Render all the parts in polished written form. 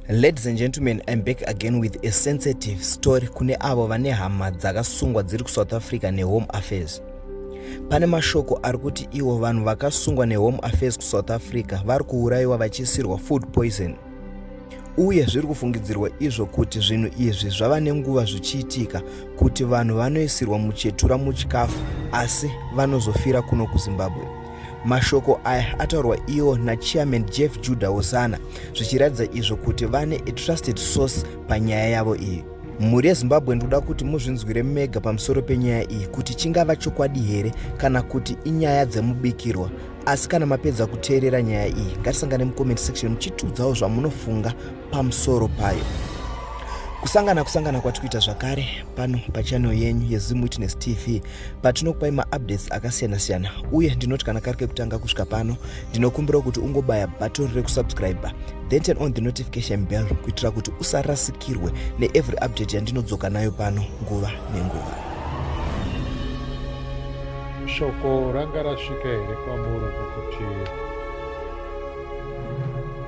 Ladies and gentlemen, I'm back again with a sensitive story kune avo vane hama dzakasungwa dziri kuSouth Africa neHome Affairs. Pane mashoko ari kuti ivo vanhu vakasungwa neHome Affairs kuSouth Africa vari kuurayiwa vachiisirwa food poison. Uye zviri kufungidzirwa izvo kuti zvinhu izvi zvava nenguva zvichiitika kuti vanhu vanoisirwa muchetura muchikafu asi vanozofira kuno kuZimbabwe. Mashoko aya ataurwa iwo naChairman Jeff Judah Hosana zvichiratidza izvo kuti vane a trusted source panyaya yavo iyi. Mhuri yeZimbabwe, ndinoda kuti muzvinzwire mega pamusoro penyaya iyi kuti chingava chokwadi here kana kuti inyaya dzemubikirwa. Asi kana mapedza kuteerera nyaya iyi, ngatisangane mucomment section muchitiudzawo zvamunofunga pamusoro payo. Kusangana kwati kuita zvakare pano pachannel yenyu yeZim Witness TV patinokupai maupdates akasiyana-siyana, uye ndinoti kana kari kekutanga kusvika pano, ndinokumbira kuti ungobaya button rekusubscribe, then turn on the notification bell kuitira kuti usarasikirwe neevery update yandinodzoka nayo pano nguva nenguva. Shoko ranga rasvika here kwamuri kuti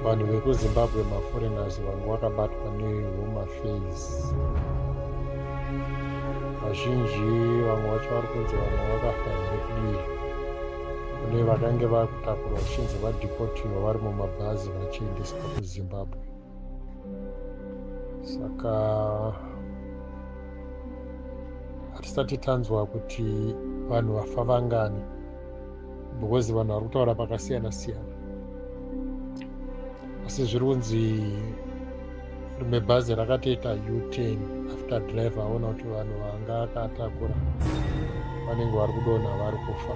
vanhu vekuZimbabwe, maforeigners, vanga vakabatwa neHome Affairs vazhinji, vamwe vacho vari kunzi vamwe vakafa here kudii? Kune vakange vakutakurwa vachinzi vadeportiwa vari mumabhazi vachiendeswa kuZimbabwe. Saka hatisati tanzwa kuti vanhu vafa vangani, because vanhu vari kutaura pakasiyana siyana, asi zviri kunzi rimwe bhazi rakatoita U-turn after driver aona kuti vanhu vanga akatakura vanenge vari kudonha, vari kufa.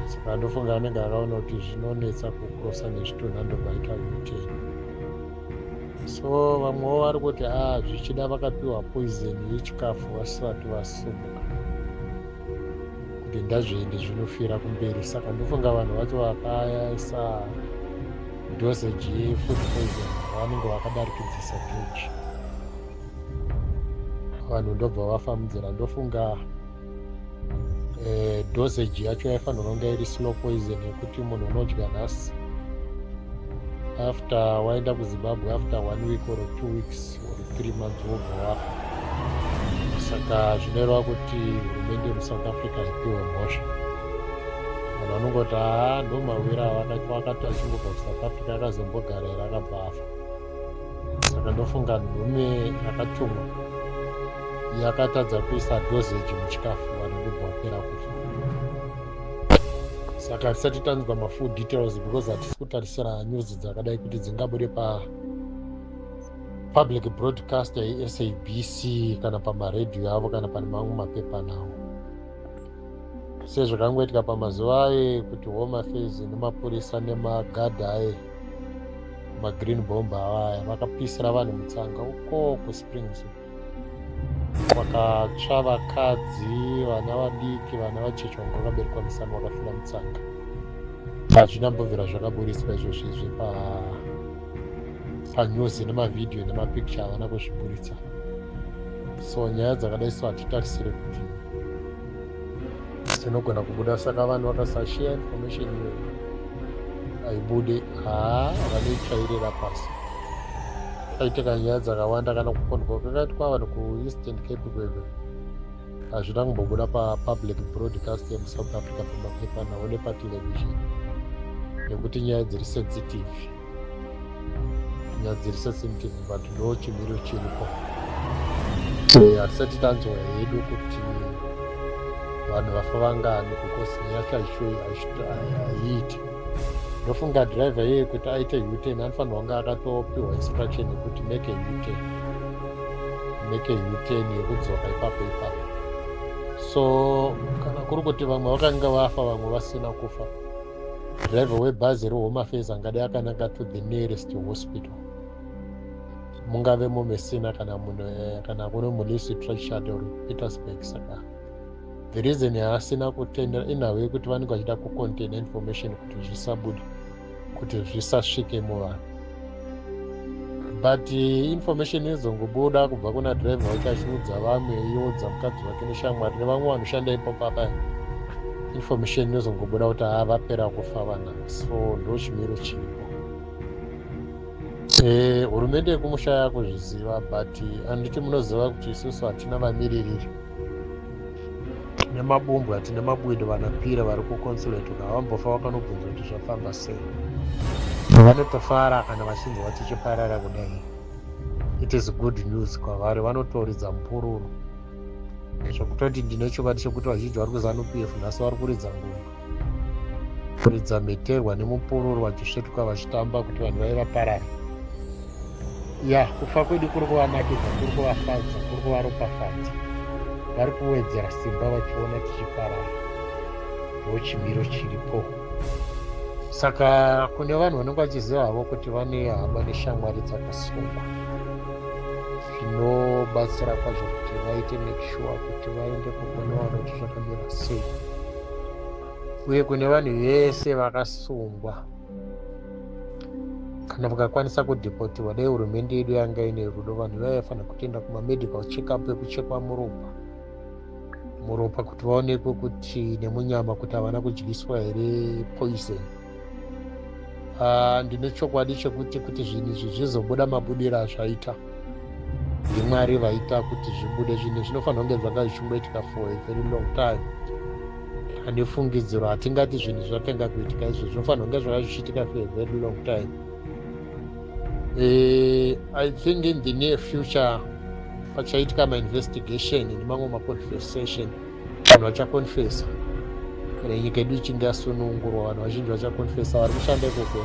Saka ndofunga anenge akaona kuti zvinonetsa kucrossa nezvitunha, ndobva aita U-turn. So vamwewo vari kuti a zvichida vakapiwa poison yechikafu vasati vasumuka, kuti ndazviende zvinofira kumberi. Saka ndofunga vanhu vacho vakaisa dosage yefood poison vanenge vakadarikidzisa dose, vanhu ndobva vafa munzira. Ndofunga dosage yacho yaifanirwa kunge iri slow poison, yekuti munhu unodya nhasi, after waenda kuZimbabwe, after one week or 2 weeks or 3 months wobva wafa. Saka zvinoreva kuti hurumende yemuSouth Africa haipiwe mhosva. Vanhu vanongoti, "Haa, ndo mawiro avakaitwa, akati achingobva kuSouth Africa akazombogara here, akabva afa." Saka ndofunga nhume yakatumwa yakatadza kuisa dosage muchikafu, vanhu ndobva vapera kufa. Saka hatisati tanzwa mafull details because hatisi kutarisira news dzakadai kuti dzingabude papublic broadcast yeSABC kana pamaredhiyo avo kana pane mamwe mapepanhau, sezvakangoitika pamazuva aye kuti Home Affairs nemapurisa nemagadha aye, magreen bomb ava aya, vakapisira vanhu mutsanga uko kuSprings, vakatsva vakadzi, vana vadiki, vana vacheche vanga vakaberekwa musana vakafira mutsanga. Hazvina mbobvira zvakaburitswa izvozvo izvi panews nemavhidhiyo nemapicture, havana kuzviburitsa. So nyaya dzakadai so hatitarisire kuti dzinogona kubuda. Saka vanhu vakasashare information iyoyo haibude, haa, vanoitsvairira pasi. Kaitika nyaya dzakawanda, kana kupondwa kwakaitwa vanhu kuEastern Cape kwekwe, hazvina kumbobuda papublic broadcast yemuSouth Africa, pamapepanhau nepatelevision, nekuti nyaya dziri sensitive, nyaya dziri sensitive. But ndo chimiro chiripo. Hatisati tanzwa hedu kuti vanhu vafa vangani, because nyaya yacho haiiti. Ndofunga driver iyeye kuti aite U-turn anofanirwa kunge akatopiwa instruction yekuti make a U-turn, make a U-turn yekudzoka ipapo ipapo. So kana kuri kuti vamwe vakanga vafa, vamwe vasina kufa, driver webhazi reHome Affairs angadai akananga to the nearest hospital, mungave muMessina kana munhu kana kune muLouis Trichardt or Pietersburg. Saka the reason yaasina kutendera inhau yekuti vanenge vachida kucontaina information kuti zvisabude, kuti zvisasvike muvanhu. But information izongobuda kubva kuna driver wacho achiudza vamwe, iudza mukadzi wake neshamwari nevamwe vanoshanda ipopo apa, information inozongobuda kuti haa, vapera kufa vana. So ndo chimiro chiripo. Hurumende yekumusha yakuzviziva, but handiti munoziva kuti isusu hatina vamiririri nemabumbwa, tine mabwido vanapira vari kuconsulate. Havambofa vakanobvunza kuti zvafamba sei. Vanotofara kana vachinzwa tichiparara kudai. It is good news kwavari, vanotoridza mupururu zvekutoti ndine chokwadi chekuti vazhinji vari kuZANU PF nhasi vari kuridza ngoma, kuridza mheterwa nemupururu, vachisvetuka vachitamba kuti vanhu vaivaparara. Ya, kufa kwedu kuri kuvanakidza, kuri kuvafadza, kuri kuvaropafadza. Vari kuwedzera simba vachiona tichiparara. Ndo chimiro chiripo. Saka kune vanhu vanenge vachiziva havo kuti vane hama neshamwari dzakasungwa, zvinobatsira kwazvo kuti vaite make sure kuti vaende kunoona kuti zvakamira sei. Uye kune vanhu vese vakasungwa, kana vakakwanisa kudhipotiwa, dai hurumende yedu yanga ine rudo, vanhu vaifanira kutoenda kumamedical checkup ekuchekwa muropa kuti vaonekwe kuti nemunyama kuti havana kudyiswa here poison. Ndine chokwadi chekuti kuti zvinhu izvi zvizobuda mabudiro azvaita, ndiMwari vaita kuti zvibude. Zvinhu zvinofanira kunge zvanga zvichingoitika for a very long time. Ane fungidziro, hatingati zvinhu zvatanga kuitika izvo, zvinofanira kunge zvanga zvichiitika for a very long time. I think in the near future pachaitika mainvestigation nemamwe maconfession. Vanhu vachaconfesa kana nyika yedu ichinge yasunungurwa. Vanhu vazhinji vachaconfesa vari kushanda ikoko,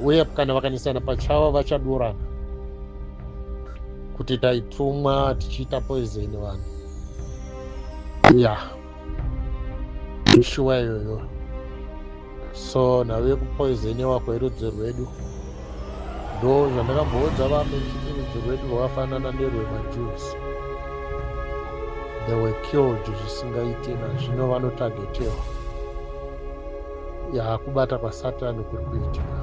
uye kana vakanisana pachavo vachadurana kuti taitumwa tichiita poison vanhu. Ya, ishuwa iyoyo. So nhau yekupoisoniwa kwerudzi rwedu, ndo zvandakamboudza vamwe ndichiti rudzi rwedu rwakafanana nerwemaJews. They were killed zvisingaiti. Nazvino vanotargetewa. Yakubata kwasatani kuri kuitika.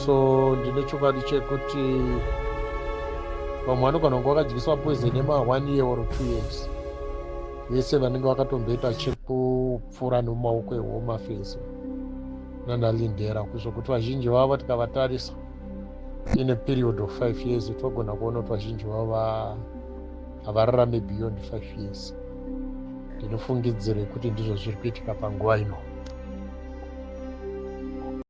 So ndine chokwadi chekuti vamwe vanogona kunge vakadyiswa poison yema1 year or 2 years. Vese vanenge vakatomboita chekupfuura nemumaoko eHome Affairs nanaLindela, kuzvokuti vazhinji vavo tikavatarisa in a period of 5 years, togona kuona kuti vazhinji vavo havararame beyond 5 years. Ndinofungidzira kuti ndizvo zviri kuitika panguva ino.